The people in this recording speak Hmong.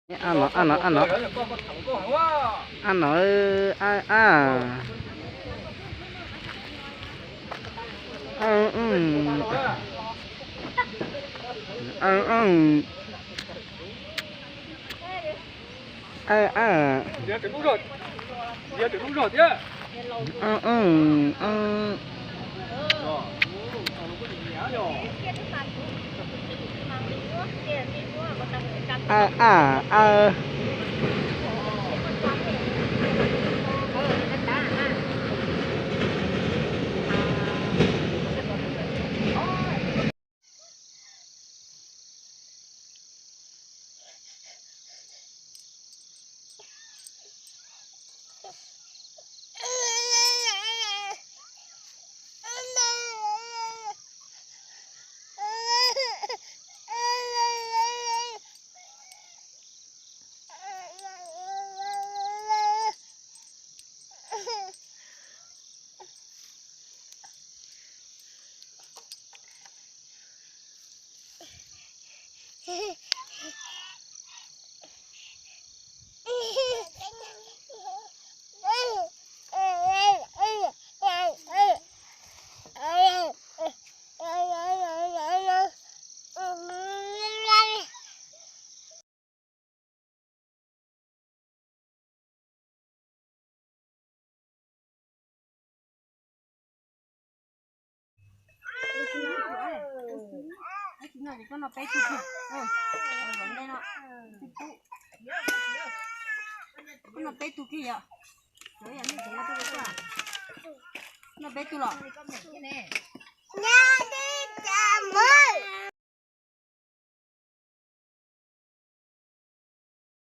A no, a no, a no. A no, a, a. A, a. A, a. A, a. A, a, a. A, a, a. Koj noj peb tug kiag yom. Noj peb tug los?